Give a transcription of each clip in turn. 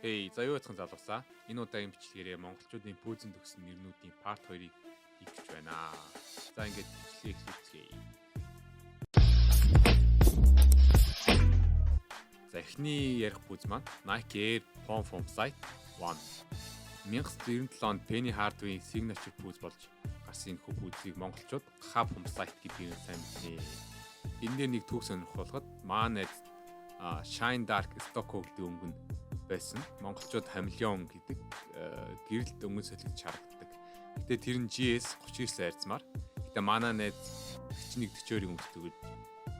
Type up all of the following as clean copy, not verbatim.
Hey, за юу яцхан залуусаа. Энэ удаагийн бичлэгээрээ монголчуудын пүүзэн төгсөн нэрнүүдийн part 2-ыг хийх гэж байна. За, ингээд бичлэгийг эхлүүлцгээе. За, эхний ярих пүүз маань Nike Air Foamposite 1. 1997 онд Penny Hardaway signature пүүз болж гарсан энэ пүүзийг монголчууд Ха Foamposite гэдгийг сайн мэднэ. Энэ дээр нэг түүх сонирхолтой манай найз Shine Dark Stucco гэдэг өнгө нь байсан. Монголчууд хамелеон гэдэг гэрэлт өнгөн солигдож харагддаг. Гэтэ тэр нь GS 39 айрцмаар. Гэтэ манай найз 41 40-ыг өмсдөг,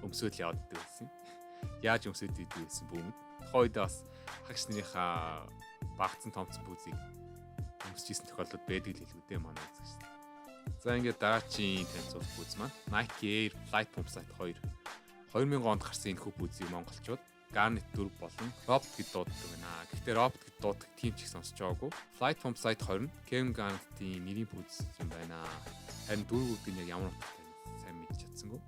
өмсөөл яваад байсан. Яаж өмсөд идэв гэсэн бүүмэд. Тухайн үед бас хагш нарынхаа багцсан томцсон пүүзийг өмсөж исэн тохиолдол байдаг л хэлгүй дээ манай найз гэж. За, ингээд дараачийн танилцуулах пүүз маань Nike Air Flight Foamposite 2. 2000 онд гарсан энэ пүүзийг монголчууд Garnet 4 болон Robot гэж дууддаг байна. Гэхдээ Robot гэж дууддаг тийм ч их сонсож байгаагүй. Flight Foamposite 20 нь Kevin Garnett-ийн нэрийн пүүз юм байна. Харин 4 гэдэг нь яг ямар утгатай сайн мэдж чадсангүй.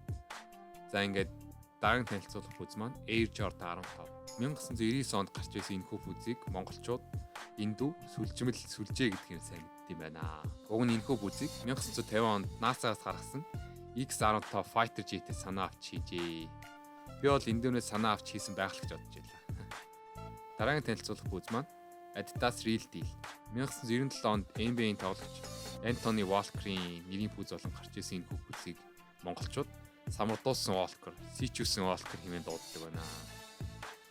За, ингээд дараагийн танилцуулах пүүз маань Air Jordan 15. 1999 онд гарч ирсэн энэ пүүзийг монголчууд эндүү, сүлжмэл, сүлжээ гэдгээр сайн мэддэг юм байна. Уг нь энэхүү пүүзийг 1950 онд NASA-аас гаргасан X-15 Fighter Jet-ээс санаа авч хийжээ. Би бол энэ дүүнээс санаа авч хийсэн байх л гэж бодож байлаа. Дараагийн танилцуулах пүүз маань Adidas Real Deal. 1997 онд NBA-ийн тоглогч Антони Walker-ийн нэрийн пүүз болон гарч ирсэн энэ пүүзийг монголчууд самардуулсан Walker, сичүүсэн Walker хэмээн дууддаг байна.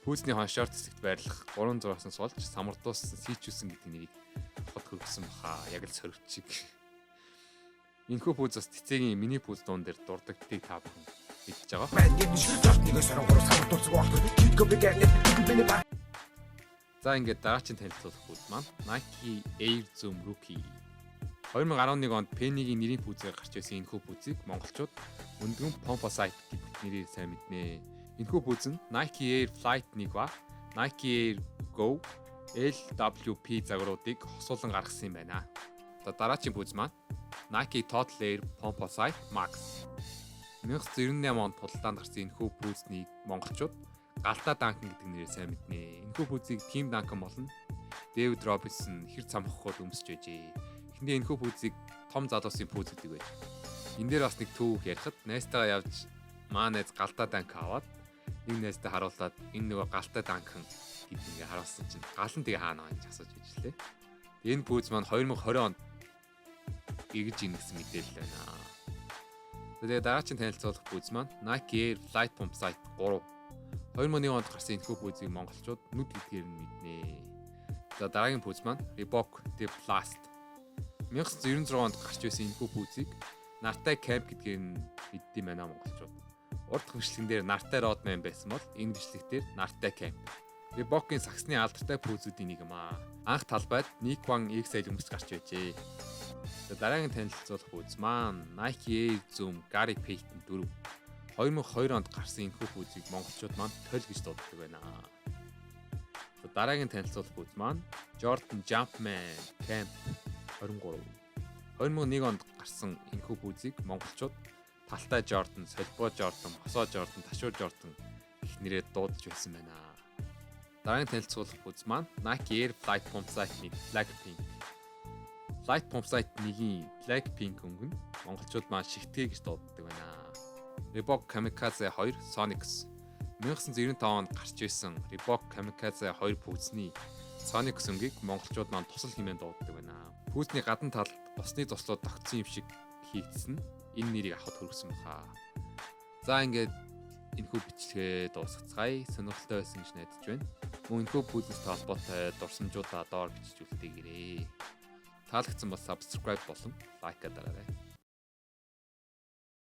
Пүүзний хоншоорт хэсэгт байрлах 3 зураасан сулж самардуулсан, сичүүсэн гэдэг нэрийг хот хөргсөн баха. Яг л сорвч шиг. Энэхүү пүүз бас тэцээгийн миний пүүз дуун дээр дурддагтыг та бүхэн мэдж байгаа. За, ингээд дараагийн танилцуулах пүүз маань Nike Air Zoom Rookie. 2011 онд Penny-гийн нэрийн пүүзээр гарч ирсэн энэхүү пүүзийг монголчууд өндгөн Foamposite гэдэг нэрээр сайн мэднэ. Энэхүү пүүз нь Nike Air Flight 1 ба Nike Air Go LWP загваруудыг хосуулан гаргасан юм байна. За, дараагийн пүүз маань Nike Total Air Foamposite Max. 1998 онд худалдаанд гарсан энэхүү пүүзнийг монголчууд Галтай Данкан гэдэг нэрээр сайн мэднэ. Энэхүү пүүзийг Тим Данкан болон Дэвид Робинсон хэр цамхахад өмсөж байжээ. Эхэндээ энэхүү пүүзийг том залуусын пүүз гэдэг байж. Энэ дээр бас нэг түүх ярихад найзтайгаа явж маа найз Галтай Данкан аваад нэг найзтай харуулад энэ нөгөө Галтай Данкан гэдэг ингээ харуулсан чинь гал нь тэгээ хаана гэж асууж байж лээ. Энэ пүүз маань 2020 онд эргэж ийн гэсэн мэдээлэл байна. Тэгээ дараагийн танилцуулах пүүз маань Nike Air Flight Foamposite 3. 2001 онд гарсан энэхүү пүүзийг монголчууд нүд гэдгээр нь мэднэ. За, дараагийн пүүз маань Reebok The Blast. 1996 онд гарч байсан энэхүү пүүзийг Нартай Camp гэдгээр нь мэддэм байна монголчууд. Урд бичлэгэн дээр Нартай Rodman байсан бол энэ бичлэг дээр Нартай Camp. Reebok-ийн сагсны алдартай пүүзүүдийн нэг юм аа. Анх талбайд Nick One XL өмсөж гарч байжээ. За, дараагийн танилцуулах пүүз маань Nike Air Zoom Gary Payton 4. 2002 онд гарсан энэхүү пүүзийг монголчууд маань толь гэж дууддаг байна. За, дараагийн танилцуулах пүүз маань Jordan Jumpman Camp 23. 2001 онд гарсан энэхүү пүүзийг монголчууд Талтай Jordan, Солбоо Jordan, Босоо Jordan, Ташуур Jordan гэх нэрээр дуудаж байсан байна. Дараагийн танилцуулах пүүз маань Nike Air Flight Foamposite 1 Black Pink. Flight Foamposite 1-ийн Black Pink өнгө нь монголчууд маань шигтгэ гэж дууддаг байна. Reebok Kamikaze 2 Sonics. 1995 онд гарч ирсэн Reebok Kamikaze 2 пүүзний Sonics өнгийг монголчууд маань тусал хэмээн дууддаг байна. Пүүзний гадна талд усны туслууд тогтсон юм шиг хийгдсэн нь энэ нэрийг авахд хүргэсэн баха. За, ингээд энэхүү бичлэгээ дуусгацгаая. Сонирхолтой байсан гэж найдаж байна. Мөн энэхүү пүүзнэстэй холбоотой дурсамжуудаа доор бичиж үлдээгээрэй. Таалагдсан бол subscribe болон like дараарай.